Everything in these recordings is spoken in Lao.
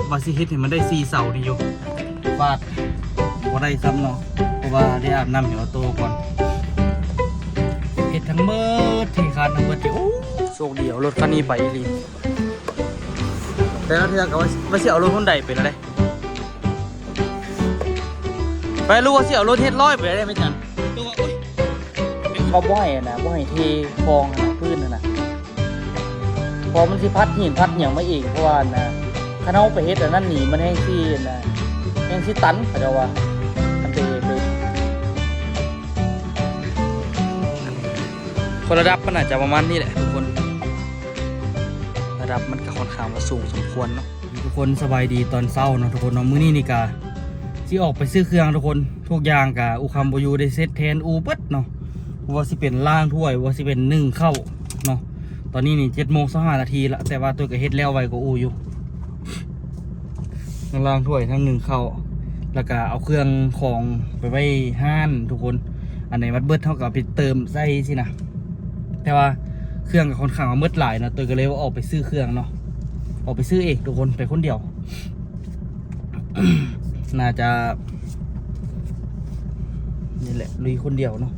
ວ່າຊິເຮັດໃຫ້ມັນໄດ້ສີ່ເສົານີ້ຢູ່ ຟາດ ບໍ່ໄດ້ຊ້ຳເນາະ ເພາະວ່າໄດ້ອາບນ້ຳໃຫ້ອອໂຕ້ກ່ອນ. ເຮັດທັງໝົດ ເທຄານທັງໝົດ ໂອ້ ໂຊກດີເອົາລົດຄັນນີ້ໄປອີ່ຫຼີ. ແຕ່ລະເທື່ອກໍວ່າ ວ່າຊິເອົາລົດຮຸ່ນໃດໄປແລ້ວເດ້ ໄປ ຫຼືວ່າຊິເອົາລົດເຮັດຮ້ອຍໄປແລ້ວເດ້ ແມ່ນຫຍັງ? ເຂົາບໍ່ໃຫ້ນະ ບໍ່ໃຫ້ເທຄອງຫັ້ນນະ ພື້ນຫັ້ນນະ ເພາະມັນຊິພັດຫີນພັດຫຍັງມາອີກ ເພາະວ່ານະ ຄັນເຮົາໄປເຮັດອັນນັ້ນນີ້ ມັນແຮ່ງຊິນະ ແຮ່ງຊິຕັນ ເຂົາເຈົ້າວ່າ ມັນເປັນ ເປັນ ຄົນລະດັບມັນອາດຈະປະມານນີ້ແຫຼະທຸກຄົນ ລະດັບມັນກໍຄ່ອນຂ້າງວ່າສູງສົມຄວນເນາະ. ທຸກຄົນສະບາຍດີຕອນເຊົ້າເນາະທຸກຄົນເນາະ ມື້ນີ້ນີ້ກະຊິອອກໄປຊື້ເຄື່ອງທຸກຄົນ ທຸກຢ່າງກະອູຄຳບໍ່ຢູ່ ໄດ້ເຊັດແທນອູເບິດເນາະ ບໍ່ວ່າຊິເປັນລ້າງຖ້ວຍ ບໍ່ວ່າຊິເປັນໜຶ້ງເຂົ້າເນາະ. ຕອນນີ້ນີ້ເຈັດໂມງຊາວຫ້ານາທີລະ ແຕ່ວ່າຕົວກໍເຮັດແລ້ວໄວກວ່າອູຢູ່ ທັງລ້າງຖ້ວຍ ທັງໜຶ້ງເຂົ້າ ແລ້ວກະເອົາເຄື່ອງຂອງໄປໄວ້ຮ້ານທຸກຄົນ ອັນໃດມັນເບິດເຮົາກໍເອົາໄປເຕີມໃສ່ຊີ້ນະ. ແຕ່ວ່າເຄື່ອງກໍຄ່ອນຂ້າງວ່າໝົດຫຼາຍເນາະ ໂຕຍກໍເລີຍວ່າອອກໄປຊື້ເຄື່ອງເນາະ ອອກໄປຊື້ເອງທຸກຄົນ ໄປຄົນດຽວ ໜ້າຈະ ນີ້ແຫຼະ ລຸຍຄົນດຽວເນາະ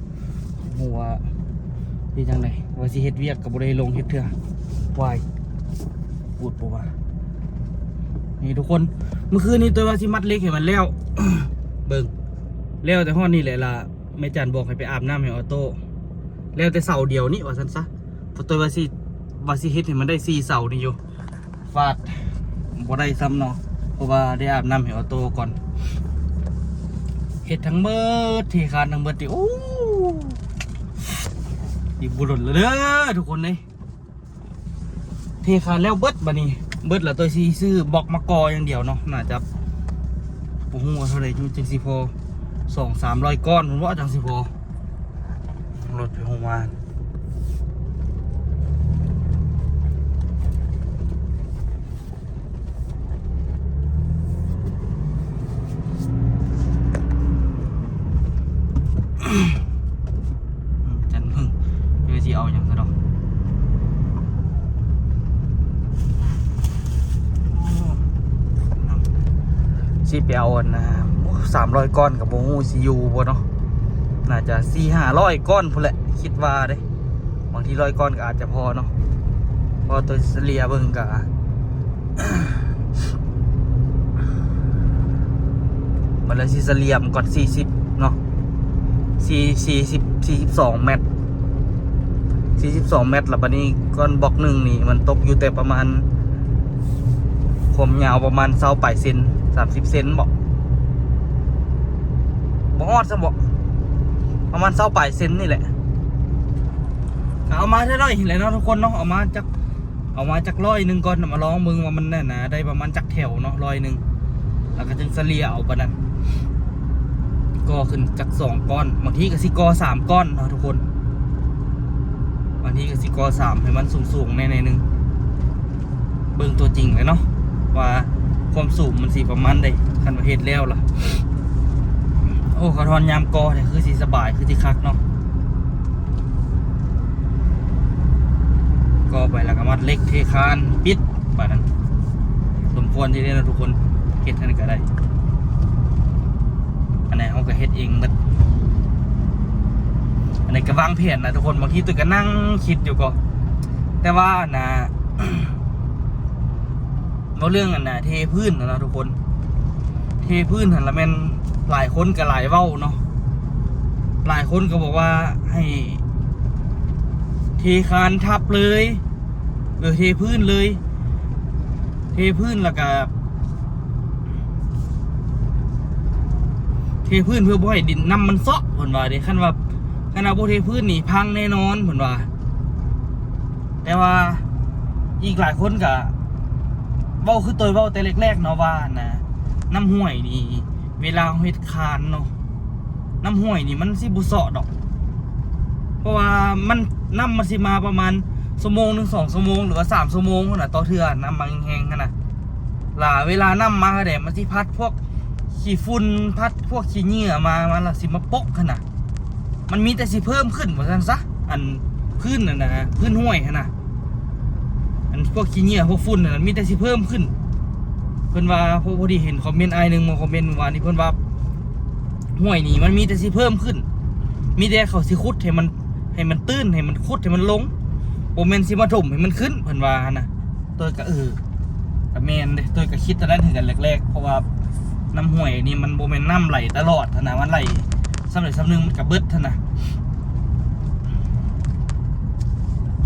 ບໍ່ຮູ້ວ່າເຮັດຈັ່ງໃດ ວ່າຊິເຮັດວຽກກໍບໍ່ໄດ້ລົງເຮັດເທື່ອ ວາຍ ປູດບໍ່ວ່າ. ນີ້ທຸກຄົນ ມື້ຄືນນີ້ໂຕຍວ່າຊິມັດເຫຼັກໃຫ້ມັນແລ້ວ ເບິ່ງ ແລ້ວແຕ່ຮອດນີ້ແຫຼະລະ ແມ່ຈັນບອກໃຫ້ໄປອາບນ້ຳໃຫ້ອອໂຕ້ ແລ້ວແຕ່ເສົາດຽວນີ້ວ່າຊັ້ນຊະ ໂຕຍວ່າຊິ ວ່າຊິເຮັດໃຫ້ມັນໄດ້ສີ່ເສົານີ້ຢູ່ ຟາດ ບໍ່ໄດ້ຊ້ຳເນາະ ເພາະວ່າໄດ້ອາບນ້ຳໃຫ້ອອໂຕ້ກ່ອນ. ເຮັດທັງໝົດ ເທຄານທັງໝົດນີ້ ໂອ້ ອີກບໍ່ດົນແລ້ວເດີທຸກຄົນເອີຍ ເທຄານແລ້ວເບິດ ບາດນີ້ເບິດແລ້ວ ໂຕຍຊິຊື້ບລັອກມາກໍ່ຢ່າງດຽວເນາະ ໜ້າຈະ ບໍ່ຮູ້ວ່າເທົ່າໃດຈັ່ງຊິພໍ ສອງສາມຮ້ອຍກ້ອນພຸ້ນເບາະ ຈັ່ງຊິພໍ ລົດໄປໂຮງໝໍ. ຈັນເພິ່ງ ເອີ ຊິເອົາຫຍັງຊະດອກ ຊິໄປເອົາອັນນາ ໂອ້ ສາມຮ້ອຍກ້ອນກໍບໍ່ຮູ້ຊິຢູ່ບໍ່ເນາະ ໜ້າຈະສີ່ຫ້າຮ້ອຍກ້ອນພຸ້ນແຫຼະ ຄິດວ່າເດ້ ບາງທີຮ້ອຍກ້ອນກໍອາດຈະພໍເນາະ ເພາະໂຕສະເລ່ຍເບິ່ງກໍ ບັດລະຊິສະເລ່ຍມັນກ່ອນ ສີ່ສິບເນາະ ສີ່ ສີ່ສິບ ສີ່ສິບສອງແມັດ ສີ່ສິບສອງແມັດ ລະບາດນີ້ກ້ອນບລັອກໜຶ່ງນີ້ ມັນຕົກຢູ່ແຕ່ປະມານ ຄວາມຍາວປະມານຊາວປາຍເຊັນ ສາມສິບເຊັນເບາະ ບໍ່ຮອດຊ້ຳເບາະ ປະມານຊາວປາຍເຊັນນີ້ແຫຼະ ກໍເອົາມາເທື່ອນ້ອຍແຫຼະເນາະທຸກຄົນເນາະ ເອົາມາຈັກ ເອົາມາຈັກຮ້ອຍໜຶ່ງກ່ອນ ມາລອງເບິ່ງວ່າມັນນັ້ນນະ ໄດ້ປະມານຈັກແຖວເນາະ ຮ້ອຍໜຶ່ງ ແລ້ວກໍຈຶ່ງສະເລ່ຍເອົາປານນັ້ນ ກໍຂຶ້ນຈັກສອງກ້ອນ ບາງທີກໍຊິກໍ່ສາມກ້ອນເນາະທຸກຄົນ ບາງທີກໍຊິກໍ່ສາມ ໃຫ້ມັນສູງໆແດ່ໜ້ອຍໜຶ່ງ ເບິ່ງຕົວຈິງເລີຍເນາະ ວ່າຄວາມສູງມັນຊິປະມານໃດ ຄັນວ່າເຮັດແລ້ວລະ ໂອ້ ຄັນຮອດຍາມກໍ່ແທ້ ຄືຊິສະບາຍ ຄືຊິຄັກເນາະ ກໍ່ໄປແລ້ວກໍມັດເຫຼັກ ເທຄານ ປິດ ບາດນັ້ນ ສົມຄວນທີ່ໄດ້ເນາະທຸກຄົນ ເຮັດອັນໃດກໍໄດ້ ອັນໃດເຮົາກໍເຮັດເອງໝົດ ອັນໃດກໍວາງແຜນນະທຸກຄົນ ບາງທີໂຕຍກໍນັ່ງຄິດຢູ່ກໍ ແຕ່ວ່ານະ ເວົ້າເລື່ອງອັນນະ ເທພື້ນຫັ້ນນະທຸກຄົນ ເທພື້ນຫັ້ນລະແມ່ນຫຼາຍຄົນກໍຫຼາຍເວົ້າເນາະ ຫຼາຍຄົນກໍບອກວ່າໃຫ້ເທຄານທັບເລີຍ ເອີ ເທພື້ນເລີຍ ເທພື້ນແລ້ວກະ ເທພື້ນເພື່ອບໍ່ໃຫ້ດິນນ້ຳມັນເຊາະ ເພິ່ນວ່າເດ້ ຄັນວ່າ ຄັນວ່າບໍ່ເທພື້ນນີ້ພັງແນ່ນອນ ເພິ່ນວ່າ ແຕ່ວ່າອີກຫຼາຍຄົນກະເວົ້າຄືໂຕຍເວົ້າແຕ່ແລກໆເນາະວ່ານະ ນ້ຳຫ້ວຍນີ້ ເວລາເຮົາເຮັດຄານເນາະ ນ້ຳຫ້ວຍນີ້ມັນຊິບໍ່ເຊາະດອກ ເພາະວ່າມັນ ນ້ຳມັນຊິມາປະມານຊົ່ວໂມງໜຶ່ງ ສອງຊົ່ວໂມງ ຫຼືວ່າສາມຊົ່ວໂມງຫັ້ນນະ ຕໍ່ເທື່ອ ນ້ຳມາແຮງໆຫັ້ນນະ ລະເວລານ້ຳມາແລ້ວ ມັນຊິພັດພວກຂີ້ຝຸ່ນ ພັດພວກຂີ້ເຫຍື້ອມາ ມັນລະຊິມາປົກຫັ້ນນະ ມັນມີແຕ່ຊິເພີ່ມຂຶ້ນວ່າຊັ້ນຊະ ອັນພື້ນຫັ້ນນະ ພື້ນຫ້ວຍຫັ້ນນະ ອັນພວກຂີ້ເຫຍື້ອ ພວກຝຸ່ນຫັ້ນນະ ມີແຕ່ຊິເພີ່ມຂຶ້ນ พิ่ນວ່າ ພໍ ພໍດີເຫັນຄອມເມັນອ້າຍໜຶ່ງມາຄອມເມັນວານນີ້ ເພິ່ນວ່າ ຫ້ວຍນີ້ມັນມີແຕ່ຊິເພີ່ມຂຶ້ນ ມີແຕ່ເຂົາຊິຂຸດໃຫ້ມັນ ໃຫ້ມັນຕື້ນ ໃຫ້ມັນຂຸດໃຫ້ມັນລົງ ບໍ່ແມ່ນຊິມາຖົມໃຫ້ມັນຂຶ້ນ ເພິ່ນວ່າຫັ້ນນະ. ໂຕຍກໍ ເອີ ກໍແມ່ນເດ້ ໂຕຍກໍຄິດຕອນນັ້ນຄືກັນແລກໆ ເພາະວ່ານ້ຳຫ້ວຍນີ້ມັນບໍ່ແມ່ນນ້ຳໄຫຼຕະຫຼອດຫັ້ນນະ ມັນໄຫຼສ່ຳໃດສ່ຳໜຶ່ງມັນກໍເບິດຫັ້ນນະ.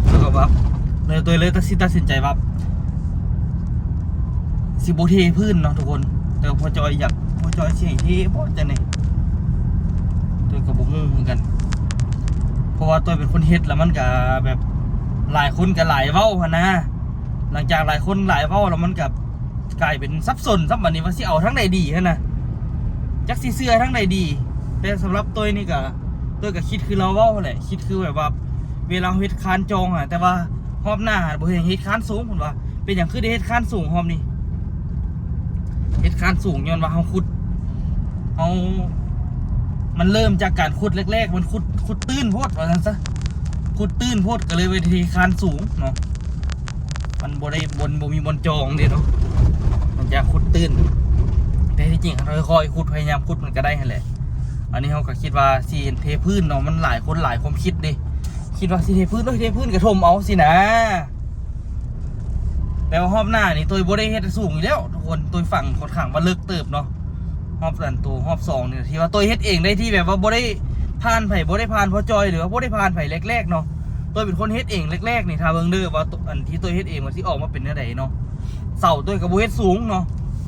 ແລ້ວກໍວ່າ ເລີຍ ໂຕຍເລີຍຕັດສິນ ຕັດສິນໃຈວ່າ ຊິບໍ່ເທພື້ນເນາະທຸກຄົນ ແຕ່ວ່າພໍ່ຈ້ອຍຢາກ ພໍ່ຈ້ອຍຊິໃຫ້ເທບໍ່ຈັ່ງໃດ ໂຕຍກໍບໍ່ຮູ້ຄືກັນ ເພາະວ່າໂຕຍເປັນຄົນເຮັດ ແລ້ວມັນກໍແບບ ຫຼາຍຄົນກໍຫຼາຍເວົ້າຫັ້ນນະ ຫຼັງຈາກຫຼາຍຄົນຫຼາຍເວົ້າແລ້ວ ມັນກໍກາຍເປັນສັບສົນຊ້ຳ ບັດນີ້ວ່າຊິເອົາທາງໃດດີຫັ້ນນະ ຈັກຊິເຊື່ອທາງໃດດີ. ແຕ່ສຳລັບໂຕຍນີ້ກໍ ໂຕຍກໍຄິດຄືລາວເວົ້າຫັ້ນແຫຼະ ຄິດຄືແບບວ່າ ເວລາເຮົາເຮັດຄານຈອງຫັ້ນ ແຕ່ວ່າຮອບໜ້າຫັ້ນບໍ່ໃຫ້ເຮັດຄານສູງ ເພິ່ນວ່າ. ເປັນຫຍັງຄືໄດ້ເຮັດຄານສູງຮອບນີ້? ເຮັດຄານສູງຍ້ອນວ່າເຮົາຂຸດ ເຮົາ ມັນເລີ່ມຈາກການຂຸດແລກໆ ມັນຂຸດ ຂຸດຕື້ນໂພດວ່າຊັ້ນຊະ ຂຸດຕື້ນໂພດ ກໍເລີຍໄປເທຄານສູງເນາະ ມັນບໍ່ໄດ້ບ່ອນ ບໍ່ມີບ່ອນຈອງເດ້ເນາະ ມັນຈະຂຸດຕື້ນ. ແຕ່ທີ່ຈິງເຮົາຄ່ອຍໆຂຸດ ພະຍາຍາມຂຸດມັນກໍໄດ້ຫັ້ນແຫຼະ. ອັນນີ້ເຮົາກໍຄິດວ່າຊິເທພື້ນເນາະ ມັນຫຼາຍຄົນຫຼາຍຄວາມຄິດເດ້ ຄິດວ່າຊິເທພື້ນ ໂອ້ຍ ເທພື້ນກໍຖົມເອົາຊີ້ນະ. ແຕ່ວ່າຮອບໜ້ານີ້ໂຕຍບໍ່ໄດ້ເຮັດໃຫ້ສູງອີກແລ້ວທຸກຄົນ ໂຕຍຝັງຂ້ອນຂ້າງວ່າເລິກເຕີບເນາະ. ຮອບອັນໂຕ ຮອບສອງນີ້ທີ່ວ່າໂຕຍເຮັດເອງໄດ້ ທີ່ແບບວ່າບໍ່ໄດ້ຜ່ານໃຜ ບໍ່ໄດ້ຜ່ານພໍ່ຈ້ອຍ ຫຼືວ່າບໍ່ໄດ້ຜ່ານໃຜແລກໆເນາະ. ໂຕຍເປັນຄົນເຮັດເອງແລກໆນີ້ ຖ້າເບິ່ງເດີວ່າໂຕ ອັນທີ່ໂຕຍເຮັດເອງວ່າຊິອອກມາເປັນແນວໃດເນາະ. ເສົາໂຕຍກໍບໍ່ເຮັດສູງເນາະ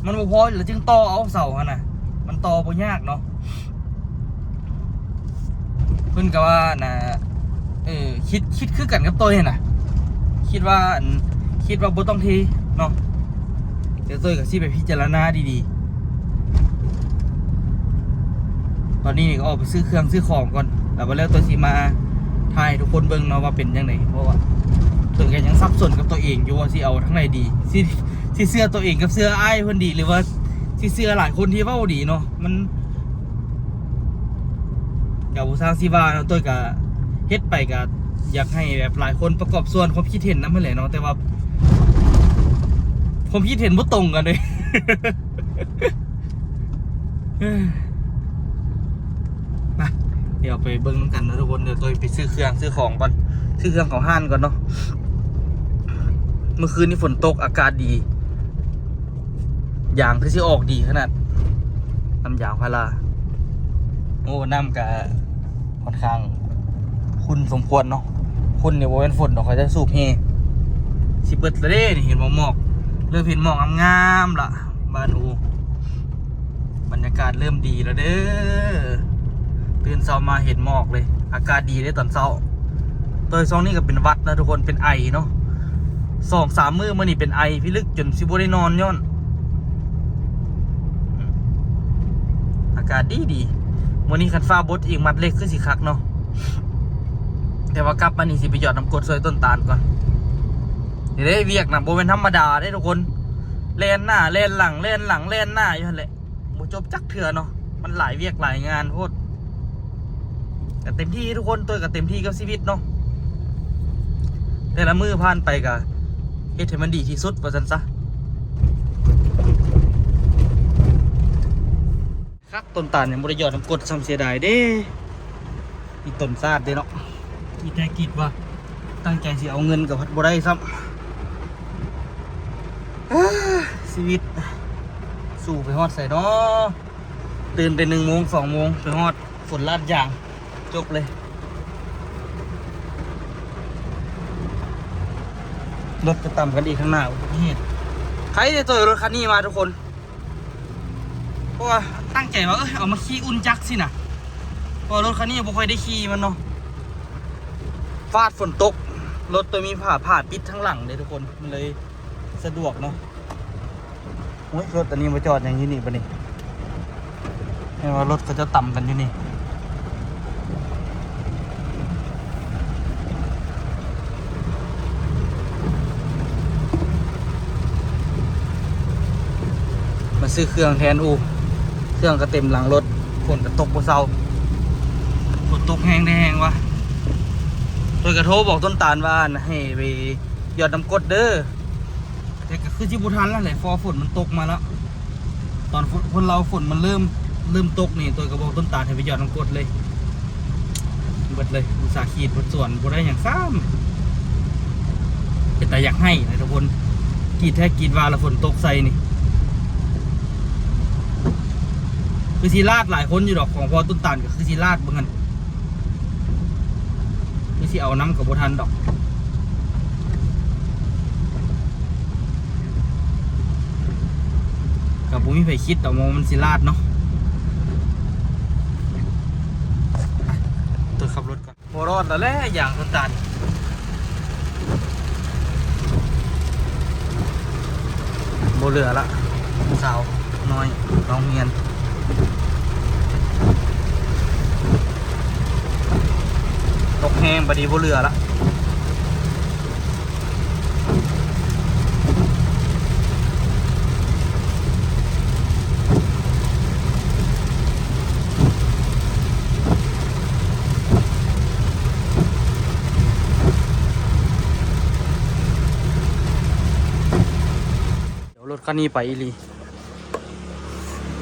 ມັນບໍ່ພໍ ແລ້ວຈຶ່ງຕໍ່ເອົາເສົາຫັ້ນນະ ມັນຕໍ່ບໍ່ຍາກເນາະ. ເພິ່ນກໍວ່ານະ ເອີ ຄິດ ຄິດຄືກັນກັບໂຕຍຫັ້ນນະ ຄິດວ່າ ອັນ ຄິດວ່າບໍ່ຕ້ອງເທເນາະ. ແຕ່ໂຕຍກໍຊິໄປພິຈາລະນາດີໆ. ຕອນນີ້ນີ້ກໍອອກໄປຊື້ເຄື່ອງຊື້ຂອງກ່ອນ ແລ້ວບໍ່ແລ້ວໂຕຍຊິມາຖ່າຍໃຫ້ທຸກຄົນເບິ່ງເນາະວ່າເປັນຈັ່ງໃດ ເພາະວ່າໂຕຍກໍຍັງສັບສົນກັບໂຕເອງຢູ່ວ່າຊິເອົາທາງໃດດີ ຊິ ຊິເຊື່ອໂຕເອງກັບເຊື່ອອ້າຍເພິ່ນດີ ຫຼືວ່າຊິເຊື່ອຫຼາຍຄົນທີ່ເວົ້າດີເນາະ. ມັນກໍບໍ່ຊ່າງຊິວ່າເນາະ ໂຕຍກໍເຮັດໄປກໍຢາກໃຫ້ແບບຫຼາຍຄົນປະກອບສ່ວນຄວາມຄິດເຫັນນຳຫັ້ນແຫຼະເນາະ ແຕ່ວ່າຄວາມຄິດເຫັນບໍ່ຕົງກັນເດ້. ມາ ດຽວໄປເບິ່ງນຳກັນເນາະທຸກຄົນ ດຽວໂຕຍໄປຊື້ເຄື່ອງຊື້ຂອງກ່ອນ ຊື້ເຄື່ອງເຂົ້າຮ້ານກ່ອນເນາະ. ເມື່ອຄືນນີ້ຝົນຕົກ ອາກາດດີ ຢາງຄືຊິອອກດີຂະໜາດ ນ້ຳຢາງພາລາ. ໂອ້ ນ້ຳກະຂ້ອນຂ້າງຂຸ້ນສົມຄວນເນາະ ຂຸ້ນນີ້ບໍ່ແມ່ນຝົນດອກ ເຂົາເຈົ້າສູບແຮ່. ຊິເບິດແລ້ວເດ້ນີ້ ເຫັນບໍ່ໝອກ ເລີ່ມເຫັນໝອກງາມໆລະ ບ້ານອູ. ບັນຍາກາດເລີ່ມດີແລ້ວເດີ ຕື່ນເຊົ້າມາເຫັນໝອກເລີຍ ອາກາດດີເດ້ຕອນເຊົ້າ. ໂຕຍຊ່ວງນີ້ກໍເປັນຫວັດນະທຸກຄົນ ເປັນໄອເນາະ ສອງສາມມື້ມານີ້ເປັນໄອພິລຶກຈົນຊິບໍ່ໄດ້ນອນຍ້ອນ ອາກາດດີດີ. ມື້ນີ້ຄັນຟ້າບົດອີກມັດເຫຼັກຄືຊິຄັກເນາະ ແຕ່ວ່າກັບມານີ້ຊິໄປຢອດນ້ຳກົດຊ່ວຍຕົ້ນຕານກ່ອນ. ນີ້ເດ້ວຽກນະ ບໍ່ແມ່ນທຳມະດາເດ້ທຸກຄົນ ແລ່ນໜ້າແລ່ນຫຼັງ ແລ່ນຫຼັງແລ່ນໜ້າຢູ່ຫັ້ນແຫຼະ ບໍ່ຈົບຈັກເທື່ອເນາະ ມັນຫຼາຍວຽກຫຼາຍງານໂພດ. ກໍເຕັມທີ່ທຸກຄົນ ໂຕຍກໍເຕັມທີ່ກັບຊີວິດເນາະ ແຕ່ລະມື້ຜ່ານໄປກໍເຮັດໃຫ້ມັນດີທີ່ສຸດວ່າຊັ້ນຊະ. ຄັກ ຕົ້ນຕານຍັງບໍ່ໄດ້ຢອດນ້ຳກົດຊ້ຳ ເສຍດາຍເດ້ ມີຕົ້ນຊາດເດ້ເນາະ. ມີແຕ່ຄິດວ່າຕັ້ງໃຈຊິເອົາເງິນກໍພັດບໍ່ໄດ້ຊ້ຳ. ເອີ ຊີວິດ ສູ້ໄປຮອດໃສເນາະ? ຕື່ນແຕ່ໜຶ່ງໂມງ ສອງໂມງ ໄປຮອດຝົນລາດຢາງ ຈົບເລີຍ. ລົດຈະຕຳກັນອີກຂ້າງໜ້າ ອຸບັດຕິເຫດ. ໃຜໄດ້ໂຕໂຍຕ້າລົດຄັນນີ້ມາທຸກຄົນ ເພາະວ່າຕັ້ງໃຈວ່າ ເອີ ເອົາມາຂີ່ອຸ່ນຈັກຊີ້ນະ ເພາະວ່າລົດຄັນນີ້ບໍ່ຄ່ອຍໄດ້ຂີ່ມັນເນາະ. ຟາດຝົນຕົກ ລົດໂຕຍມີຝາ ຝາປິດທາງຫຼັງເດ້ທຸກຄົນ ມັນເລີຍສະດວກເນາະ. ໂອ້ຍ ລົດອັນນີ້ມາຈອດຫຍັງຢູ່ນີ້ບັດນີ້? ແມ່ນວ່າລົດເຂົາເຈົ້າຕຳກັນຢູ່ນີ້. ມາຊື້ເຄື່ອງແທນ ອູ້ ເຄື່ອງກໍເຕັມຫຼັງລົດ ຝົນກໍຕົກບໍ່ເຊົາ ຝົນຕົກແຮງແທ້ແຮງວ່າ. ໂຕຍກໍໂທບອກຕົ້ນຕານວ່າ ໃຫ້ໄປຢອດນ້ຳກົດເດີ. ແຕ່ກໍຄືຊິບໍ່ທັນແລ້ວແຫຼະ ເພາະວ່າຝົນມັນຕົກມາແລ້ວ. ຕອນຝົນ ຄົນລາວ ຝົນມັນເລີ່ມ ເລີ່ມຕົກນີ້ ໂຕຍກໍບອກຕົ້ນຕານໃຫ້ໄປຢອດນ້ຳກຣດເລີຍ. ເບິດເລີຍ ອຸດສາກີດ ເບິດສວນ ບໍ່ໄດ້ຫຍັງຊ້ຳ. ເປັນຕາຢາກໄຫ້ນະທຸກຄົນ ກຣີດແທ້ກຣີດວ່າ ແລ້ວຝົນຕົກໃສ່ນີ້ ຄືຊິລາດຫຼາຍຄົນຢູ່ດອກ ຂອງພໍ່ຕົ້ນຕານກໍຄືຊິລາດເບິ່ງຫັ້ນ ຄືຊິເອົານຳກໍບໍ່ທັນດອກ. ກໍບໍ່ມີໃຜຄິດດອກວ່າມັນຊິລາດເນາະ. ໄປ ໂຕຍຂັບລົດກ່ອນ. ບໍ່ລອດແລ້ວແຫຼະ ຢາງຕົ້ນຕານ ບໍ່ເຫຼືອລະ ສາວນ້ອຍ ນ້ອງຮຽນ ຕົກແຮງ ບາດນີ້ບໍ່ເຫຼືອລະ. ເອົາລົດຄັນນີ້ໄປອີ່ຫຼີ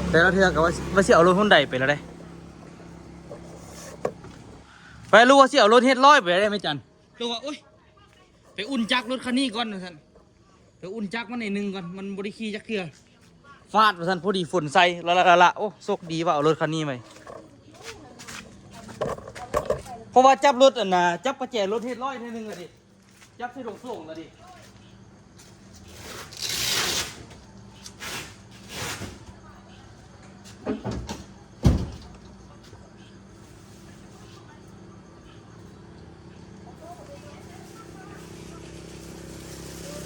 ແຕ່ລະເທື່ອກໍວ່າ ວ່າຊິເອົາລົດຮຸນໄດໄປແລ້ວເດ້. ໄປ ຫຼືວ່າຊິເອົາລົດເຮັດຮ້ອຍໄປເດ້ແມ່ຈັນ ຫຼືວ່າ ໂອ້ຍ ໄປອຸ່ນຈັກລົດຄັນນີ້ກ່ອນວ່າຊັ້ນ ໄປອຸ່ນຈັກມັນໜ້ອຍໜຶ່ງກ່ອນ ມັນບໍ່ໄດ້ຂີ່ຈັກເທື່ອ. ຟາດວ່າຊັ້ນ ພໍດີຝົນໃສ່ ລະລະລະລະ. ໂອ້ ໂຊກດີວ່າເອົາລົດຄັນນີ້ໄປ ເພາະວ່າຈັບລົດອັນນ່າ ຈັບກະແຈລົດເຮັດຮ້ອຍເທື່ອໜຶ່ງລະດິ ຈັບໃສ່ຖົງໂສ້ງລະດິ.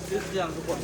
ຊື່ເຄື່ອງທຸກຄົນ.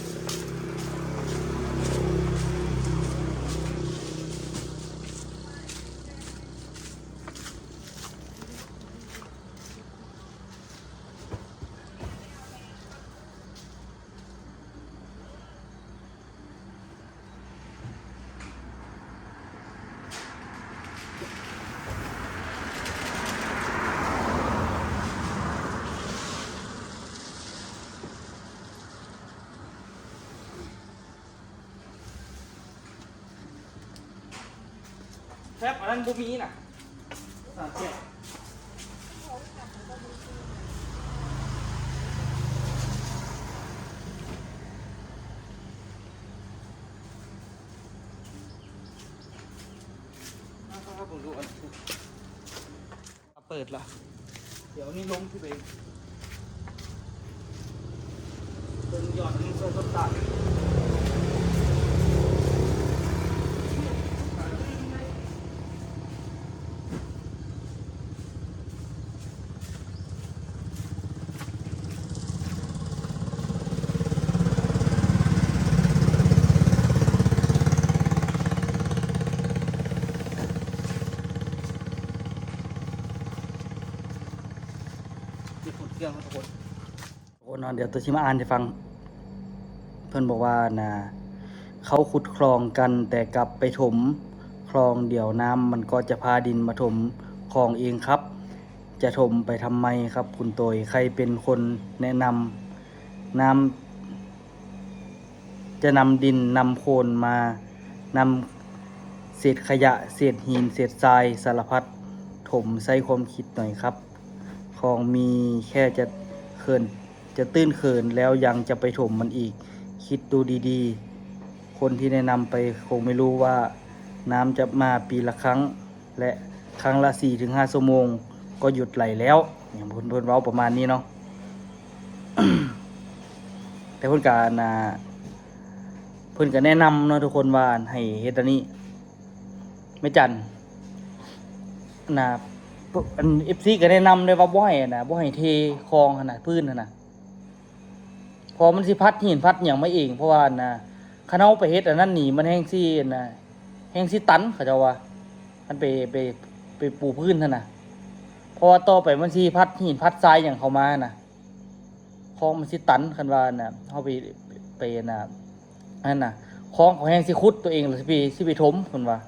ແຟບອັນນັ້ນບໍ່ມີນະ ສາມແສນ. ເບິ່ງດູອັນ ເປີດລະ ດຽວນີ້ລົງຊິໄປເບິ່ງຢອດນີ້ເພື່ອທົດສາບ. ເກັບຂົນເຄື່ອງເນາະທຸກຄົນ ທຸກຄົນເນາະ. ດຽວໂຕຊິມາອ່ານໃຫ້ຟັງ ເພິ່ນບອກວ່ານະ ເຂົາຂຸດຄລອງກັນ ແຕ່ກັບໄປຖົມຄລອງ ດຽວນ້ຳມັນກໍຈະພາດິນມາຖົມຄອງເອງຄັບ ຈະຖົມໄປທຳໄມຄັບຄຸນໂຕຍ ໃຜເປັນຄົນແນະນຳ ນ້ຳ ຈະນຳດິນນຳໂຄນມາ ນຳເສດຂະຫຍະ ເສດຫີນ ເສດຊາຍ ສາລະພັດຖົມ ໃຊ້ຄວາມຄິດໜ້ອຍຄັບ ຂອງມີແຄ່ຈະເຂີນ ຈະຕື້ນເຂີນ ແລ້ວຍັງຈະໄປຖົມມັນອີກ ຄິດດູດີໆ ຄົນທີ່ແນະນຳໄປຄົງໄມ່ຮູ້ວ່ານ້ຳຈະມາປີລະຄັ້ງ ແລະ ຄັ້ງລະສີ່ເຖິງຫ້າຊົ່ວໂມງກໍຢຸດໄຫຼແລ້ວ ຫຍັງເພິ່ນ ເພິ່ນເວົ້າປະມານນີ້ເນາະ. ແຕ່ເພິ່ນກະ ອັນນ່າ ເພິ່ນກະແນະນຳເນາະທຸກຄົນວ່າໃຫ້ເຮັດອັນນີ້ ແມ່ຈັນ ອັນນ່າ ອັນ ເອັຟຊີ ກະແນະນຳເດ້ວ່າບໍ່ໃຫ້ ອັນນ່າ ບໍ່ໃຫ້ເທຄອງຫັ້ນນະ ພື້ນຫັ້ນນະ ເພາະມັນຊິພັດຫີນພັດຫຍັງມາເອງ ເພາະວ່າ ອັນນ່າ ຄັນເຮົາໄປເຮັດອັນນັ້ນນີ້ ມັນແຮ່ງຊິ ອັນນ່າ ແຮ່ງຊິຕັນ ເຂົາເຈົ້າວ່າ ຄັນໄປ ໄປ ໄປປູພື້ນຫັ້ນນະ ເພາະວ່າຕໍ່ໄປມັນຊິພັດຫີນພັດຊາຍຫຍັງເຂົ້າມາຫັ້ນນະ ຄອງມັນຊິຕັນ ຄັນວ່າ ອັນນ່າ ເຮົາໄປ ໄປ ອັນນ່າ ອັນນັ້ນນະ ຄອງເຂົາແຮ່ງຊິຂຸດຕົວເອງ ແລ້ວຊິໄປ ຊິໄປຖົມ ເພິ່ນວ່າ.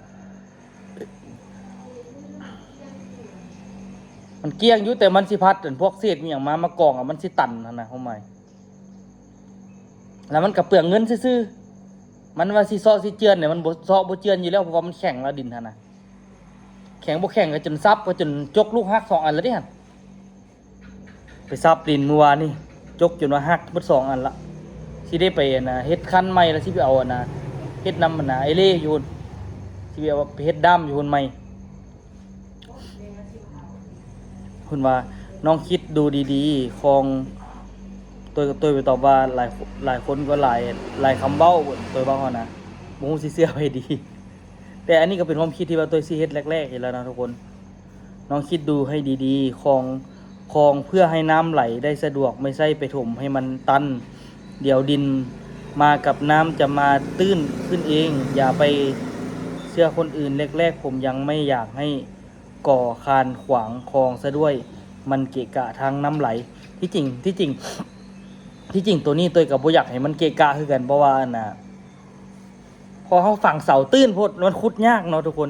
ມັນກ້ຽງຢູ່ ແຕ່ມັນຊິພັດ ອັນພວກເສດມີຫຍັງມາ ມາກອງ ມັນຊິຕັນຫັ້ນນະ ຄວາມໝາຍ. ແລ້ວມັນກໍເປືອງເງິນຊື່ໆ. ມັນວ່າຊິເຊາະຊິເຈື່ອນນີ້ ມັນບໍ່ເຊາະບໍ່ເຈື່ອນຢູ່ແລ້ວ ເພາະວ່າມັນແຂງແລ້ວ ດິນຫັ້ນນະ. ແຂງບໍ່ແຂງກໍຈົນສັບ ກໍຈົນຈົກລູກຫັກສອງອັນແລ້ວເດ້ຫັ້ນ. ໄປສັບດິນມື້ວານນີ້ ຈົກຈົນວ່າຫັກເບິດສອງອັນລະ. ຊິໄດ້ໄປ ອັນນ່າ ເຮັດຄັນໃໝ່ ແລ້ວຊິໄປເອົາ ອັນນ່າ ເຮັດນຳ ອັນນ່າ ອ້າຍເລຢູ່ ຊິໄປເອົາ ໄປເຮັດດ້າມຢູ່ພຸ້ນໃໝ່. ເພິ່ນວ່າ ນ້ອງຄິດດູດີໆ ຂອງ ໂຕຍ ໂຕຍໄປຕອບວ່າ ຫຼາຍ ຫຼາຍຄົນກໍຫຼາຍ ຫຼາຍຄຳເວົ້າ ໂຕຍເວົ້າຫັ້ນນະ ບໍ່ຮູ້ຊິເຊື່ອໃຜດີ. ແຕ່ອັນນີ້ກໍເປັນຄວາມຄິດທີ່ວ່າໂຕຍຊິເຮັດແລກໆ ນີ້ແຫຼະເນາະທຸກຄົນ. ນ້ອງຄິດດູໃຫ້ດີໆ ຂອງ ຂອງເພື່ອໃຫ້ນ້ຳໄຫຼໄດ້ສະດວກ ໄມ່ໃຊ່ໄປຖົມໃຫ້ມັນຕັນ. ດຽວດິນມາກັບນ້ຳຈະມາຕື້ນຂຶ້ນເອງ. ຢ່າໄປເຊື່ອຄົນອື່ນ. ແລກໆ ຜົມຍັງໄມ່ຢາກໃຫ້ກໍ່ຄານຂວາງຄອງຊະດ້ວຍ ມັນເກະກະທາງນ້ຳໄຫຼ. ທີ່ຈິງ ທີ່ຈິງ ທີ່ຈິງໂຕນີ້ໂຕຍກໍບໍ່ຢາກໃຫ້ມັນເກະກະຄືກັນ ເພາະວ່າ ອັນນ່າ ເພາະເຮົາຝັງເສົາຕື້ນໂພດ ມັນຂຸດຍາກເນາະທຸກຄົນ.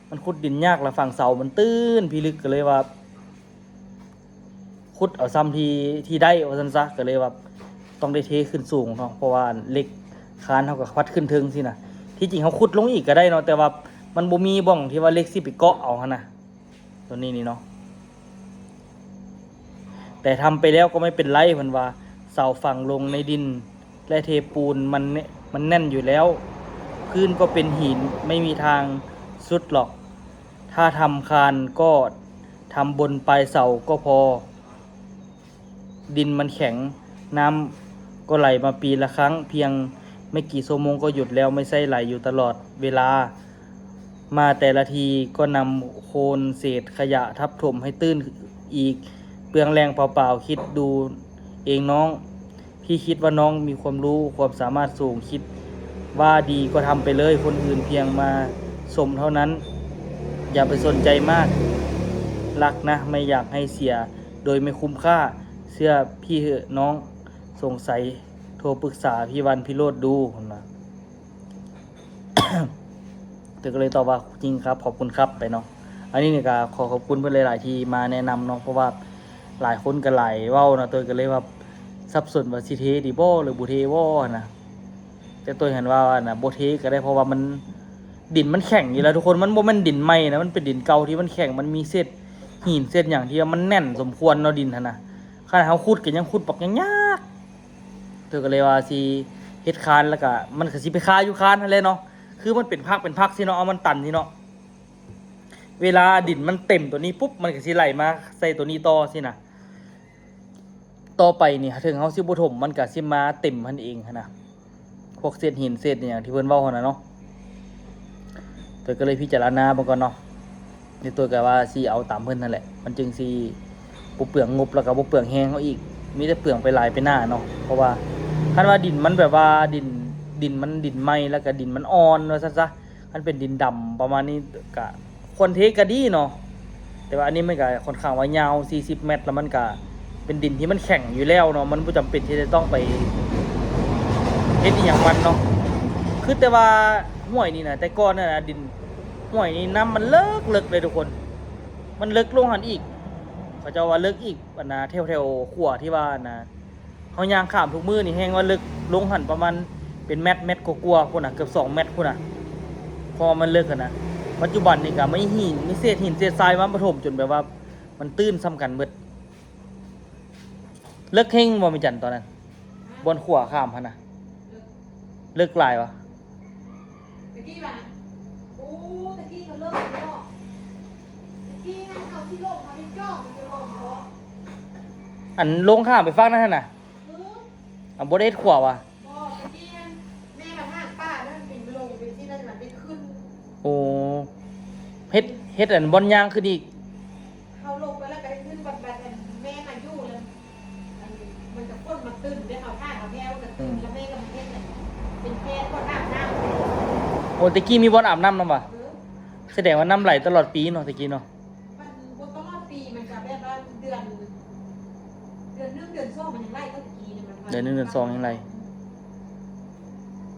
ມັນຂຸດດິນຍາກ ແລ້ວຝັງເສົາມັນຕື້ນພິລຶກ ກໍເລີຍວ່າ ຂຸດເອົາຊ່ຳທີ່ ທີ່ໄດ້ວ່າຊັ້ນຊະ ກໍເລີຍວ່າຕ້ອງໄດ້ເທຂຶ້ນສູງເນາະ ເພາະວ່າເຫຼັກຄານເຮົາກໍພັດຂຶ້ນເທິງຊີ້ນະ. ທີ່ຈິງເຮົາຂຸດລົງອີກກໍໄດ້ເນາະ ແຕ່ວ່າມັນບໍ່ມີບ່ອນທີ່ວ່າເຫຼັກຊິໄປເກາະເອົາຫັ້ນນະ ໂຕນີ້ນີ້ເນາະ. ແຕ່ທຳໄປແລ້ວກໍໄມ່ເປັນໄລ ເພິ່ນວ່າ ເສົາຝັງລົງໃນດິນ ແລະ ເທປູນ ມັນ ມັນແໜ້ນຢູ່ແລ້ວ ພື້ນກໍເປັນຫີນ ໄມ່ມີທາງສຸດຫຼອກ. ຖ້າທຳຄານກໍທຳບົນປາຍເສົາກໍພໍ. ດິນມັນແຂງ ນ້ຳກໍໄຫຼມາປີລະຄັ້ງ ພຽງໄມ່ກີ່ຊົ່ວໂມງກໍຢຸດແລ້ວ ໄມ່ໃຊ່ໄຫຼຢູ່ຕະຫຼອດເວລາ. ມາແຕ່ລະທີກໍນຳໂຄນເສດຂະຫຍະທັບຖົມໃຫ້ຕື້ນອີກ ເປືອງແຫຼ່ງເປົ່າໆ. ຄິດດູເອງນ້ອງ ພີ່ຄິດວ່ານ້ອງມີຄວາມຮູ້ຄວາມສາມາດສູງ ຄິດວ່າດີກໍທຳໄປເລີຍ ຄົນອື່ນພຽງມາຊົມເທົ່ານັ້ນ ຢ່າໄປສົນໃຈມາກ ລັກນະ ໄມ່ຢາກໃຫ້ເສຍໂດຍໄມ່ຄຸ້ມຄ່າ. ເຊື່ອພີ່ເຫາະນ້ອງ ສົງໄສໂທປຶກສາພີ່ວັນ ພີ່ໂລດດູ ເພິ່ນວ່າ. ເພິ່ນກໍເລີຍຕອບວ່າ ຈິງຄັບ ຂອບຄຸນຄັບ ໄປເນາະ. ອັນນີ້ນີ້ກໍຂໍຂອບຄຸນເພິ່ນຫຼາຍໆ ທີ່ມາແນະນຳເນາະ ເພາະວ່າຫຼາຍຄົນກໍຫຼາຍເວົ້າເນາະ ໂຕຍກໍເລີຍວ່າສັບສົນວ່າຊິເທດີບໍ່ ຫຼືບໍ່ເທບໍ່ຫັ້ນນະ. ແຕ່ໂຕຍຫັ້ນວ່າ ອັນນະ ບໍ່ເທກໍໄດ້ ເພາະວ່າມັນ ດິນມັນແຂງຢູ່ແລ້ວທຸກຄົນ ມັນບໍ່ແມ່ນດິນໃໝ່ນະ ມັນເປັນດິນເກົ່າທີ່ມັນແຂງ ມັນມີເສດຫີນເສດຫຍັງທີ່ວ່າມັນແໜ້ນສົມຄວນເນາະ ດິນຫັ້ນນະ. ຂະໜາດເຮົາຂຸດກໍຍັງຂຸດບັກຍາກໆ. ເພິ່ນກໍເລີຍວ່າຊິເຮັດຄານ ແລ້ວກໍມັນກໍຊິໄປຄາຢູ່ຄານຫັ້ນແຫຼະເນາະ ຄືມັນເປັນພັກເປັນພັກຊີ້ເນາະ ເອົາມັນຕັນຊີ້ເນາະ. ເວລາດິນມັນເຕັມໂຕນີ້ປຸບ ມັນກໍຊິໄຫຼມາໃສ່ໂຕນີ້ຕໍ່ຊີ້ນະ. ຕໍ່ໄປນີ້ ເຖິງເຮົາຊິບໍ່ຖົມ ມັນກໍຊິມາເຕັມຫັ້ນເອງຫັ້ນນະ ພວກເສດຫີນເສດຫຍັງທີ່ເພິ່ນເວົ້າຫັ້ນນະເນາະ. ໂຕຍກໍເລີຍພິຈາລະນາເບິ່ງກ່ອນເນາະ. ນີ້ໂຕຍກໍວ່າຊິເອົາຕາມເພິ່ນຫັ້ນແຫຼະ ມັນຈຶ່ງຊິບໍ່ເປືອງງົບ ແລ້ວກໍບໍ່ເປືອງແຮງເຮົາອີກ ມີແຕ່ເປືອງໄປຫຼາຍໄປໜ້າເນາະ. ເພາະວ່າຄັນວ່າດິນມັນແບບວ່າດິນ ດິນມັນດິນໃໝ່ ແລ້ວກໍດິນມັນອ່ອນວ່າຊັ້ນຊະ ຄັນເປັນດິນດຳປະມານນີ້ກະຄວນເທກະດີເນາະ. ແຕ່ວ່າອັນນີ້ມັນກະຂ້ອນຂ້າງວ່າຍາວສີ່ສິບແມັດ ແລ້ວມັນກະເປັນດິນທີ່ມັນແຂງຢູ່ແລ້ວເນາະ ມັນບໍ່ຈຳເປັນທີ່ຈະຕ້ອງໄປເຮັດອີ່ຫຍັງມັນເນາະ. ຄືແຕ່ວ່າຫ້ວຍນີ້ນະ ແຕ່ກ່ອນນັ້ນນະ ດິນຫ້ວຍນີ້ນ້ຳມັນເລິກໆເລີຍທຸກຄົນ ມັນເລິກລົງຫັ້ນອີກ ເຂົາເຈົ້າວ່າເລິກອີກ ອັນນະ ແຖວໆຂົວທີ່ວ່າ ອັນນະ ເຮົາຍ່າງຂ້າມທຸກມື້ນີ້ແຮ່ງວ່າເລິກລົງຫັ້ນປະມານເປັນແມັດ ແມັດກວ່າໆພຸ້ນນະ ເກືອບສອງແມັດພຸ້ນນະ ເພາະວ່າມັນເລິກຫັ້ນນະ. ປັດຈຸບັນນີ້ກະມີຫີນ ມີເສດຫີນເສດຊາຍມາປະຖົມຈົນແບບວ່າມັນຕື້ນສ່ຳກັນເບິດ. ເລິກແຮງບໍ່ແມ່ຈັນຕອນນັ້ນ ບ່ອນຂົວຂ້າມຫັ້ນນະ ເລິກຫຼາຍວະ? ຕະກີ້ວ່າ ໂອ້ ຕະກີ້ກໍເລີກເນາະ ຕະກີ້ນັ້ນເຂົາຊິລົງເຂົາເຮັດຈອກມັນຈະລົງເນາະ ອັນລົງຂ້າມໄປຝັ່ງນັ້ນຫັ້ນນະ ເອີ ອັນບໍ່ໄດ້ເຮັດຂົວວະ? ບໍ່ ຕະກີ້ຫັ້ນແມ່ມາທາງປ່ານັ້ນເປັນລົງເປັນທີ່ນັ້ນມັນໄດ້ຂຶ້ນ ໂອ້ ເຮັດ ເຮັດອັນບ່ອນຍ່າງຂຶ້ນອີກ ເຮົາລົງໄປແລ້ວກໍໄດ້ຂຶ້ນ ບັດ ບັດອັນແມ່ມາຢູ່ແລ້ວ ມັນກໍຄົນມາຕື່ມໄດ້ ເຮົາຖ້າເຮົາແຮງມັນກໍຕື່ມ ແລ້ວແມ່ກໍມາເຮັດເປັນແພນບ່ອນອາບນ້ຳ. ໂອ້ ແຕ່ກີ້ມີບ່ອນອາບນ້ຳນຳຫວາ? ເອີ ສະແດງວ່ານ້ຳໄຫຼຕະຫຼອດປີເນາະ ແຕ່ກີ້ເນາະ. ມັນບໍ່ຕະຫຼອດປີ ມັນກໍແບບວ່າເດືອນ ເດືອນໜຶ່ງເດືອນສອງມັນຍັງໄຫຼ ແຕ່ກີ້ນີ້ມັນ ເດືອນໜຶ່ງເດືອນສອງຍັງໄຫຼ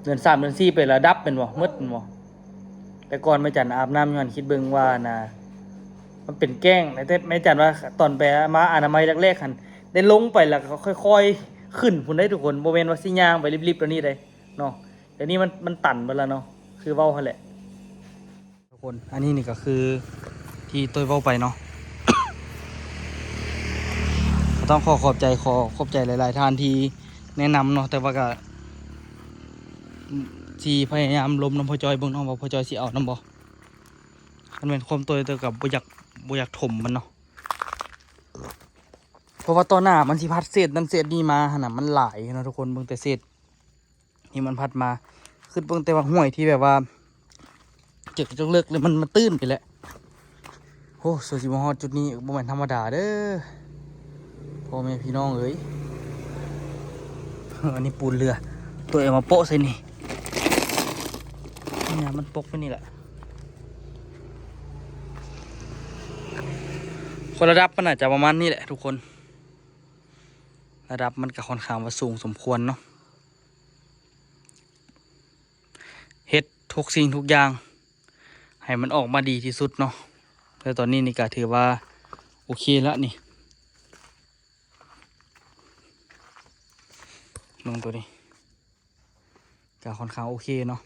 ເດືອນສາມເດືອນສີ່ໄປລະດັບແມ່ນບໍ່? ໝົດແມ່ນບໍ່? ແຕ່ກ່ອນແມ່ຈັນອາບນ້ຳຢູ່ຫັ້ນ ຄິດເບິ່ງວ່ານະ ມັນເປັນແກ້ງ ແຕ່ແມ່ຈັນວ່າຕອນໄປມາອະນາໄມແລກໆຫັ້ນ ໄດ້ລົງໄປແລ້ວກໍຄ່ອຍໆ ຂຶ້ນພຸ້ນເດ້ທຸກຄົນ ບໍ່ແມ່ນວ່າຊິຍ່າງໄປລິບໆແນວນີ້ເດ້ເນາະ. ດຽວນີ້ມັນ ມັນຕັນເບິດແລ້ວເນາະ ຄືເວົ້າຫັ້ນແຫຼະ. ທຸກຄົນ ອັນນີ້ນີ້ກໍຄືທີ່ໂຕ້ຍເວົ້າໄປເນາະ ກໍຕ້ອງຂໍຂອບໃຈ ຂໍຂອບໃຈຫຼາຍໆທ່ານທີ່ແນະນຳເນາະ. ແຕ່ວ່າກໍ ອືມ ຊິພະຍາຍາມລົມນຳພໍ່ຈ້ອຍເບິ່ງເນາະ ວ່າພໍ່ຈ້ອຍຊິເອົານຳບໍ່. ຄັນແມ່ນຄວາມໂຕ້ຍ ໂຕ້ຍກໍບໍ່ຢາກ ບໍ່ຢາກຖົມມັນເນາະ ເພາະວ່າຕໍ່ໜ້າມັນຊິພັດເສດນັ້ນເສດນີ້ມາຫັ້ນນະ ມັນຫຼາຍເນາະທຸກຄົນ. ເບິ່ງແຕ່ເສດ ທີ່ມັນພັດມາ ຄິດເບິ່ງແຕ່ວ່າຫ້ວຍທີ່ແບບວ່າ ເຈັກຈະເລິກ ແລ້ວມັນມາຕື້ນໄປແຫຼະ. ໂອ້ ສ່ວນຊິມາຮອດຈຸດນີ້ບໍ່ແມ່ນທຳມະດາເດີ້ ພໍ່ແມ່ພີ່ນ້ອງເອີຍ. ອັນນີ້ປູນເຫຼືອ ໂຕ້ຍເອົາມາໂປະໃສ່ນີ້ ນີ້ນະ ມັນປົກໄວ້ນີ້ແຫຼະ. ຄົນລະດັບມັນໜ້າຈະປະມານນີ້ແຫຼະທຸກຄົນ ລະດັບມັນກໍຄ່ອນຂ້າງວ່າສູງສົມຄວນເນາະ. ເຮັດທຸກສິ່ງທຸກຢ່າງໃຫ້ມັນອອກມາດີທີ່ສຸດເນາະ. ແລ້ວຕອນນີ້ນີ້ກໍຖືວ່າໂອເຄລະນີ້ ເບິ່ງໂຕນີ້ກໍຄ່ອນຂ້າງໂອເຄເນາະ.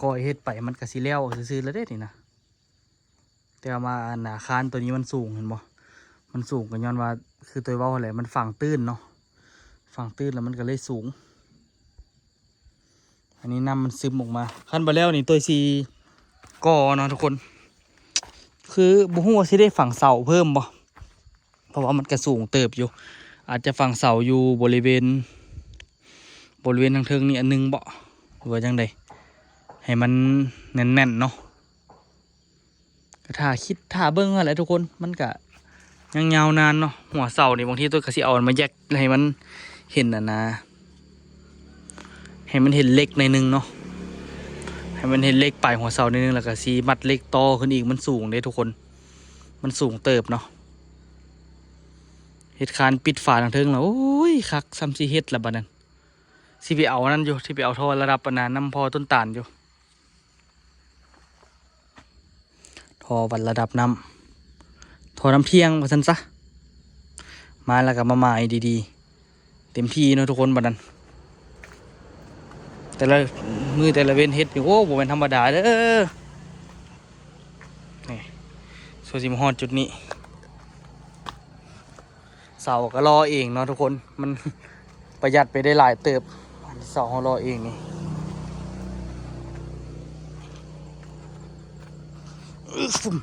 ຄ່ອຍໆເຮັດໄປມັນກໍຊິແລ້ວຊື່ໆລະເດ້ນີ້ນະ. ແຕ່ວ່າອັນນາຄານໂຕນີ້ມັນສູງ ເຫັນບໍ່ ມັນສູງກໍຍ້ອນວ່າ ຄືໂຕເວົ້າຫັ້ນແຫຼະ ມັນຝັງຕື້ນເນາະ ຝັງຕື້ນແລ້ວມັນກໍເລີຍສູງ. ອັນນີ້ນ້ຳມັນຊຶມອອກມາ ຄັນບໍ່ແລ້ວນີ້ໂຕຊິກໍ່ເນາະທຸກຄົນ. ຄືບໍ່ຮູ້ວ່າຊິໄດ້ຝັງເສົາເພີ່ມບໍ່ ເພາະວ່າມັນກໍສູງເຕີບຢູ່ ອາດຈະຝັງເສົາຢູ່ບໍລິເວນ ບໍລິເວນທາງເທິງນີ້ອັນໜຶ່ງບໍ ຫຼືວ່າຈັ່ງໃດ ໃຫ້ມັນແໜ້ນໆເນາະ. ກໍຖ້າຄິດຖ້າເບິ່ງຫັ້ນແຫຼະທຸກຄົນ ມັນກະຍັງຍາວນານເນາະ. ຫົວເສົານີ້ບາງທີໂຕ້ຍກໍຊິເອົາມັນມາແຢກໃຫ້ມັນເຫັນອັນນາ ໃຫ້ມັນເຫັນເຫຼັກໜ້ອຍໜຶ່ງເນາະ ໃຫ້ມັນເຫັນເຫຼັກປາຍຫົວເສົາໜ້ອຍໜຶ່ງ ແລ້ວກໍຊິມັດເຫຼັກຕໍ່ຂຶ້ນອີກ. ມັນສູງເດ້ທຸກຄົນ ມັນສູງເຕີບເນາະ. ເຮັດຄານປິດຝາທາງເທິງແລ້ວ ໂອ້ຍ ຄັກ ສ່ຳຊິເຮັດລະບາດນັ້ນ ຊິໄປເອົາອັນນັ້ນຢູ່ ຊິໄປເອົາທໍ່ລະດັບອັນນັ້ນນຳພໍ່ຕົ້ນຕານຢູ່. ທໍ່ວັດລະດັບນ້ຳ ທໍ່ນ້ຳທ່ຽງວ່າຊັ້ນຊະ ມາແລ້ວກໍມາໝາຍດີໆ ເຕັມທີ່ເນາະທຸກຄົນ. ບັດນັ້ນແຕ່ລະມື້ແຕ່ລະເວັນເຮັດນີ້ ໂອ້ ບໍ່ແມ່ນທຳມະດາເດີ້. ນີ້ ສ່ວນຊິມາຮອດຈຸດນີ້ ເສົາກໍລໍເອງເນາະທຸກຄົນ ມັນປະຢັດໄປໄດ້ຫຼາຍເຕີບ. ເສົາເຮົາລໍເອງນີ້ ອຶຊຶມ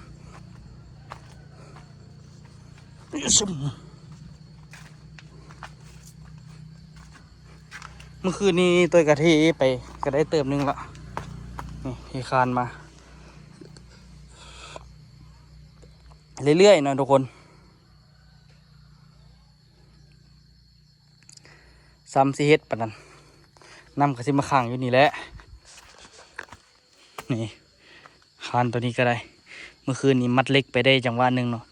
ອຶຊຶມ ມື້ຄືນນີ້ໂຕ້ຍກະເທໄປກະໄດ້ເຕີບໜຶ່ງລະ ນີ້ເທຄານມາ ເລື້ອຍໆເນາະທຸກຄົນ. ສ່ຳຊິເຮັດປານນັ້ນ ນ້ຳກໍຊິມາຂັງຢູ່ນີ້ແຫຼະ. ນີ້ ຄານໂຕນີ້ກໍໄດ້ ມື້ຄືນນີ້ມັດເຫຼັກໄປໄດ້ຈັງຫວະໜຶ່ງເນາະ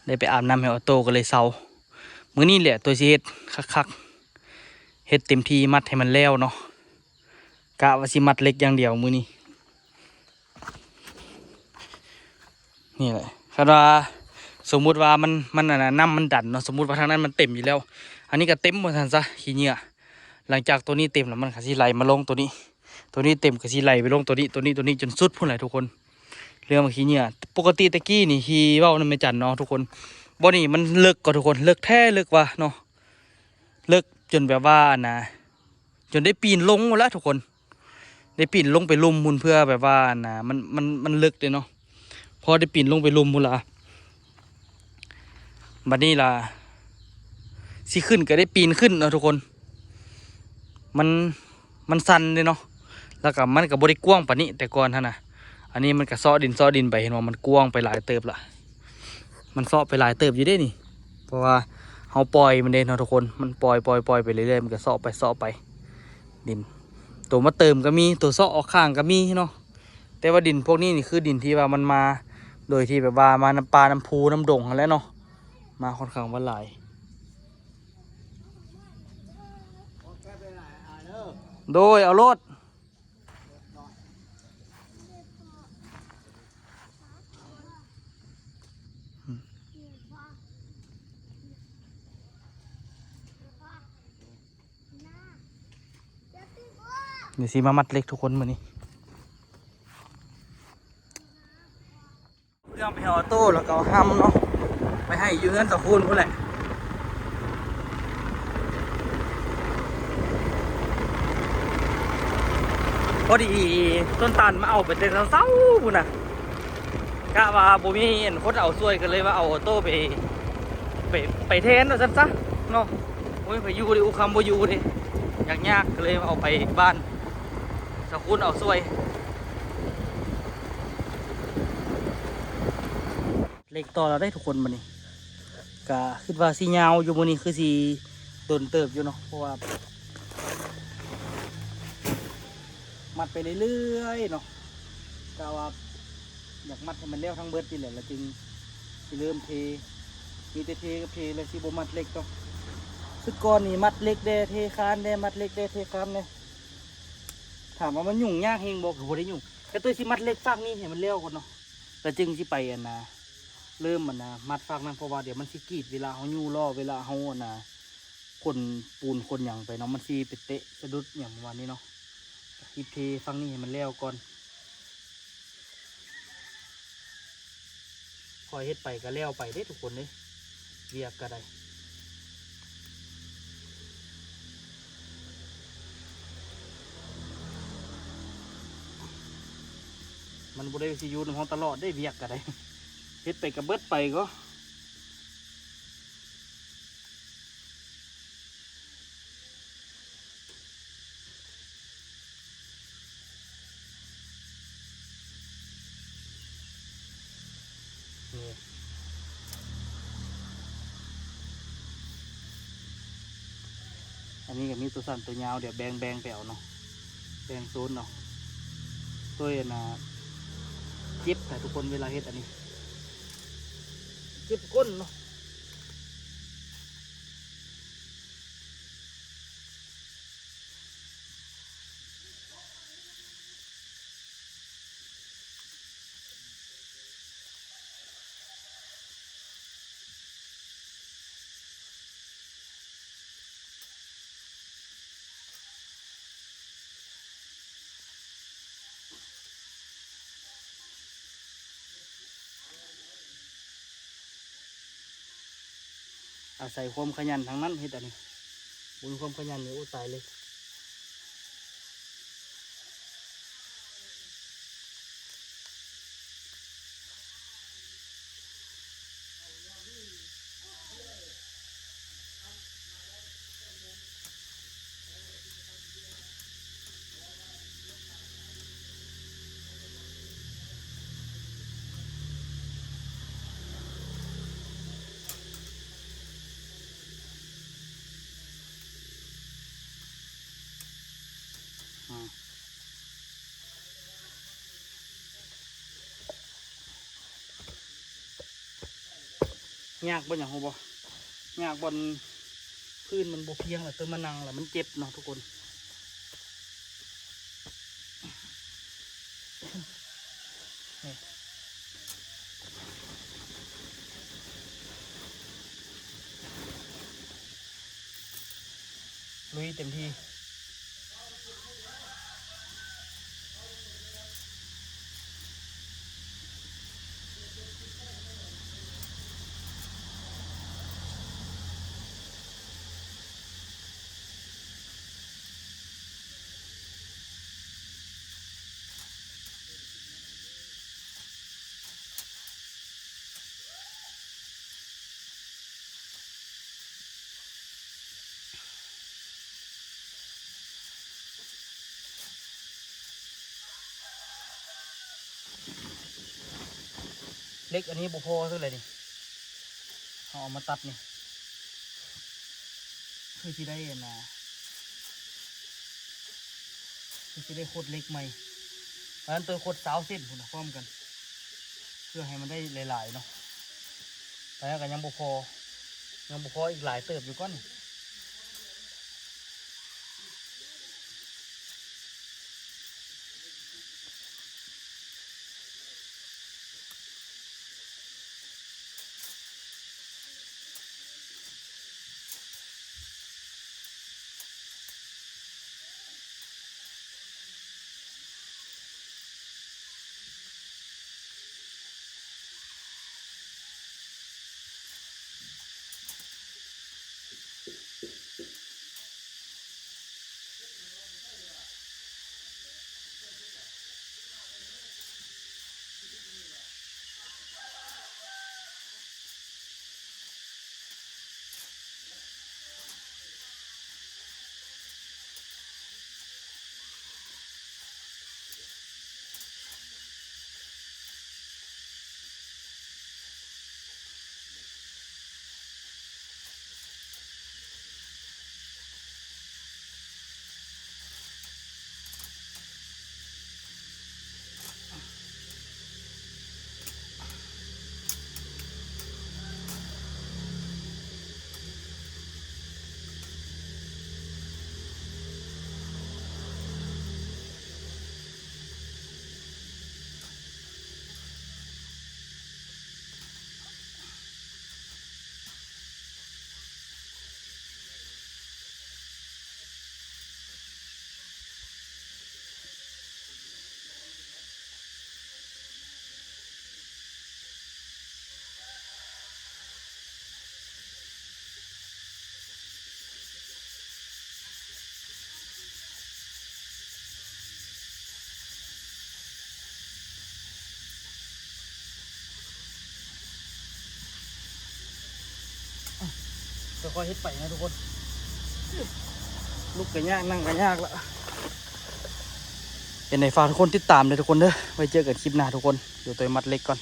ໄດ້ໄປອາບນ້ຳໃຫ້ອອໂຕ້ກໍເລີຍເຊົາ. ມື້ນີ້ແຫຼະໂຕຊິເຮັດຄັກໆ ເຮັດເຕັມທີ່ ມັດໃຫ້ມັນແລ້ວເນາະ. ກະວ່າຊິມັດເຫຼັກຢ່າງດຽວມື້ນີ້. ນີ້ແຫຼະ ຄັນວ່າສົມມຸດວ່າມັນ ມັນ ອັນນັ້ນ ນ້ຳມັນດັນເນາະ ສົມມຸດວ່າທາງນັ້ນມັນເຕັມຢູ່ແລ້ວ ອັນນີ້ກໍເຕັມວ່າຊັ້ນຊະ ຂີ້ເຫຍື້ອ. ຫຼັງຈາກໂຕນີ້ເຕັມແລ້ວ ມັນກໍຊິໄຫຼມາລົງໂຕນີ້ ໂຕນີ້ເຕັມກໍຊິໄຫຼໄປລົງໂຕນີ້ ໂຕນີ້ ໂຕນີ້ ຈົນສຸດພຸ້ນແຫຼະທຸກຄົນ. ເລື່ອງຂີ້ເຫຍື້ອ ປົກກະຕິແຕ່ກີ້ນີ້ທີ່ເວົ້ານຳແມ່ຈັນເນາະທຸກຄົນ ບ່ອນນີ້ມັນເລິກກໍທຸກຄົນ ເລິກແທ້ເລິກວ່າເນາະ ເລິກຈົນແບບວ່າ ອັນນ່າ ຈົນໄດ້ປີນລົງພຸ້ນລະທຸກຄົນ ໄດ້ປີນລົງໄປລຸ່ມພຸ້ນ ເພື່ອແບບວ່າ ອັນນ່າ ມັນ ມັນ ມັນເລິກເດ້ເນາະ. ພໍໄດ້ປີນລົງໄປລຸ່ມພຸ້ນລະ ບັດນີ້ລະ ຊິຂຶ້ນກໍໄດ້ປີນຂຶ້ນເນາະທຸກຄົນ ມັນ ມັນຊັນເດ້ເນາະ ແລ້ວກໍມັນກໍບໍ່ໄດ້ກວ້າງປານນີ້ແຕ່ກ່ອນຫັ້ນນະ. ອັນນີ້ມັນກໍເຊາະດິນ ເຊາະດິນໄປ ເຫັນບໍ່ ມັນກວ້າງໄປຫຼາຍເຕີບລະ ມັນເຊາະໄປຫຼາຍເຕີບຢູ່ເດ້ນີ້ ເພາະວ່າເຮົາປ່ອຍມັນເດ້ເນາະທຸກຄົນ ມັນປ່ອຍ ປ່ອຍ ປ່ອຍໄປເລື້ອຍໆ ມັນກໍເຊາະໄປ ເຊາະໄປ ດິນ ໂຕມາເຕີມກໍມີ ໂຕເຊາະອອກຂ້າງກໍມີເນາະ. ແຕ່ວ່າດິນພວກນີ້ນີ້ຄືດິນທີ່ວ່າມັນມາໂດຍທີ່ແບບວ່າມານຳປ່ານຳພູນຳດົງຫັ້ນແຫຼະເນາະ ມາຄ່ອນຂ້າງວ່າຫຼາຍ. ໂດຍ ເອົາໂລດ. ດຽວຊິມາມັດເຫຼັກທຸກຄົນມື້ນີ້. ເຄື່ອງໄປເອົາໂຕ້ ແລ້ວກໍເອົາຮຳເນາະ ໄປໃຫ້ຢູ່ເຮືອນສາວຄູນພຸ້ນແຫຼະ. ພໍດີຕົ້ນຕານມາເອົາໄປແຕ່ເຊົ້າໆພຸ້ນນະ. ກະວ່າບໍ່ມີອັນຄົນເອົາຊ່ວຍ ກໍເລີຍວ່າເອົາໂຕ້ໄປ ໄປ ໄປແທນວ່າຊັ້ນຊະເນາະ. ໂອ້ຍ ໄປຢູ່ເດ້ ອຸຄຳບໍ່ຢູ່ເດ້ ຍາກໆ ກໍເລີຍເອົາໄປບ້ານ ສາວຄູນເອົາຊ່ວຍ. ເຫຼັກຕໍ່ແລ້ວເດ້ທຸກຄົນ ບັດນີ້ກະຄິດວ່າຊິຍາວຢູ່ ມື້ນີ້ຄືຊິດົນເຕີບຢູ່ເນາະ ເພາະວ່າມັດໄປເລື້ອຍໆເນາະ. ກະວ່າຢາກມັດໃຫ້ມັນແລ້ວທັງເບິດນີ້ແຫຼະ ແລ້ວຈຶ່ງຊິເລີ່ມເທ. ມີແຕ່ເທກັບເທ ແລ້ວຊິບໍ່ມັດເຫຼັກດອກ. ຊຸດກ່ອນນີ້ມັດເຫຼັກແດ່ ເທຄານແດ່ ມັດເຫຼັກແດ່ ເທຄານແດ່. ຖາມວ່າມັນຫຍຸ້ງຍາກແຮງບໍ່? ກໍບໍ່ໄດ້ຫຍຸ້ງ ແຕ່ໂຕຊິມັດເຫຼັກຟາກນີ້ໃຫ້ມັນແລ້ວກ່ອນເນາະ ແລ້ວຈຶ່ງຊິໄປອັນນ່າ ເລີ່ມອັນນ່າ ມັດຟາກນັ້ນ ເພາະວ່າດຽວມັນຊິກີດເວລາເຮົາຍູ້ລໍ້ ເວລາເຮົາອັນນ່າ ຂົນປູນຂົນຫຍັງໄປເນາະ ມັນຊິໄປເຕະສະດຸດຫຍັງປະມານນີ້ເນາະ. ກໍຊິເທຟາກນີ້ໃຫ້ມັນແລ້ວກ່ອນ. ຄ່ອຍເຮັດໄປກໍແລ້ວໄປເດ້ທຸກຄົນເດ້ ວຽກກໍໄດ້. ມັນບໍ່ໄດ້ຊິຢູ່ນຳເຮົາຕະຫຼອດເດ້ ວຽກກໍໄດ້ ເຮັດໄປກໍເບິດໄປກໍ. ນີ້ ອັນນີ້ກໍມີຕົວສັ້ນຕົວຍາວ ດຽວແບ່ງໆໄປເອົາເນາະ ແບ່ງໂຊນເນາະ. ໂຕຍອັນນ່າ ເຈັບແທ້ທຸກຄົນ ເວລາເຮັດອັນນີ້ ເຈັບກົ້ນເນາະ. ອາໄສຄວາມຂະຫຍັນທັງນັ້ນເຮັດອັນນີ້ ບໍ່ມີຄວາມຂະຫຍັນນີ້ ໂອ້ ຕາຍເລີຍ. ຍາກບໍ່ຫຍັງຮູ້ບໍ່? ຍາກບ່ອນພື້ນມັນບໍ່ພຽງ ແລ້ວໂຕມານັ່ງແລ້ວມັນເຈັບເນາະທຸກຄົນ. ລຸຍເຕັມທີ່. ເຫຼັກອັນນີ້ບໍ່ພໍເທົ່າໃດນີ້ ເຮົາເອົາມາຕັດນີ້ ຄືຊິໄດ້ອັນນ່າ ຄືຊິໄດ້ຂົດເຫຼັກໃໝ່. ອັນນັ້ນໂຕຂົດຊາວເສັ້ນພຸ້ນນະ ພ້ອມກັນ ເພື່ອໃຫ້ມັນໄດ້ຫຼາຍໆເນາະ. ແຕ່ກໍຍັງບໍ່ພໍ ຍັງບໍ່ພໍອີກຫຼາຍເຕີບຢູ່ກ່ອນ. ເ ຄ່ອຍໆເຮັດໄປນະທຸກຄົນ. ລຸກກໍຍາກ ນັ່ງກໍຍາກລະ. ເປັນໃດ ຝາກທຸກຄົນຕິດຕາມເດີທຸກຄົນເດີ. ໄວ້ເຈີກັນຄລິບໜ້າທຸກຄົນ. ດຽວໂຕຍມັດເຫຼັກກ່ອນ.